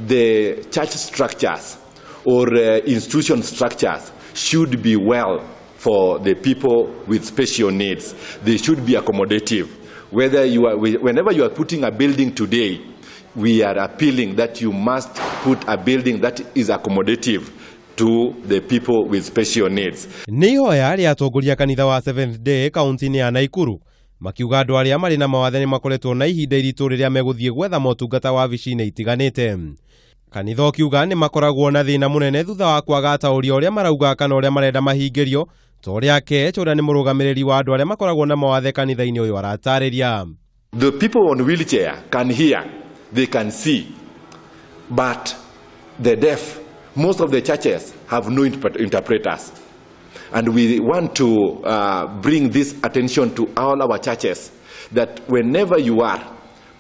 The church structures or institution structures should be well for the people with special needs. They should be accommodative. Whenever you are putting a building today, we are appealing that you must put a building that is accommodative to the people with special needs. Nĩ ihoya rĩa atongoria kanitha wa Seventh Day kaunti-inĩ ya Naikuru, makiuga andũ arĩa marĩ na mawathe nĩ makoretwo na ihinda iritũ rĩrĩa megũthiĩ gwetha motungata wabici-inĩ itiganĩte. Kanitha ũkiuga nĩ makoragwo na thĩna mũnene thutha wa kwaga ataũri ũrĩa marauga kana ũrĩa marenda mahingĩrio, ta ũrĩa Kech, ũrĩa nĩ mũrũgamĩrĩri wa andũ arĩa makoragwo na mawathe kanitha-inĩ ũyũ, aratarĩria. The people on wheelchair can hear, they can see, but the deaf, most of the churches have no interpreters. And we want to bring this attention to all our churches that whenever you are,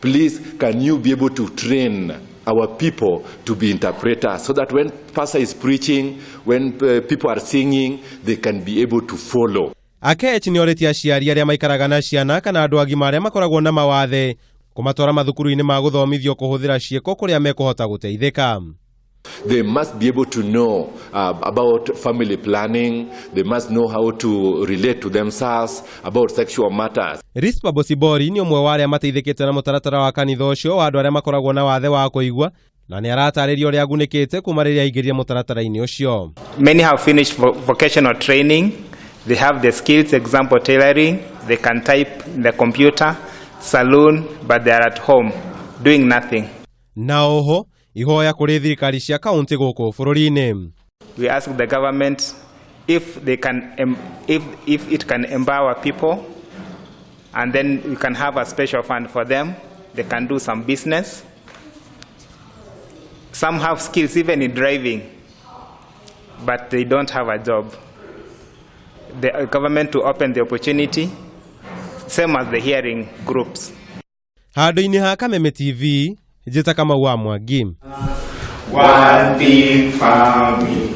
please can you be able to train our people to be interpreters so that when pastor is preaching, when people are singing, they can be able to follow. Akech nĩ orĩtie aciari arĩa maikaraga na ciana kana andũ agima arĩa makoragwo na mawathe kũmatwara mathukuru-inĩ ma gũthomithio kũhũthĩra ciĩko kũrĩa mekũhota gũteithĩka. They must be able to know about family planning. They must know how to relate to themselves about sexual matters. Rispa Bosibori nĩ ũmwe wa arĩa mateithĩkĩte na mũtaratara wa kanitha ũcio wa andũ arĩa makoragwo na wathe wa kũigua, na nĩ aratarĩria ũrĩa agunĩkĩte kuma rĩrĩa aingĩrire mũtaratara-inĩ ũcio. Many have finished vocational training. They have the skills, example tailoring. They can type in the computer, saloon, but they are at home doing nothing. Na oho ihoya kũrĩ thirikari cia kaunti gũkũ bũrũri-inĩ. We ask the government if they can, if it can empower people, and then we can have a special fund for them. They can do some business. Some have skills even in driving, but they don't have a job. The government to open the opportunity, same as the hearing groups. Handũ-inĩ ha Kameme TV, njĩta Kamau wa Mwangi. One big family.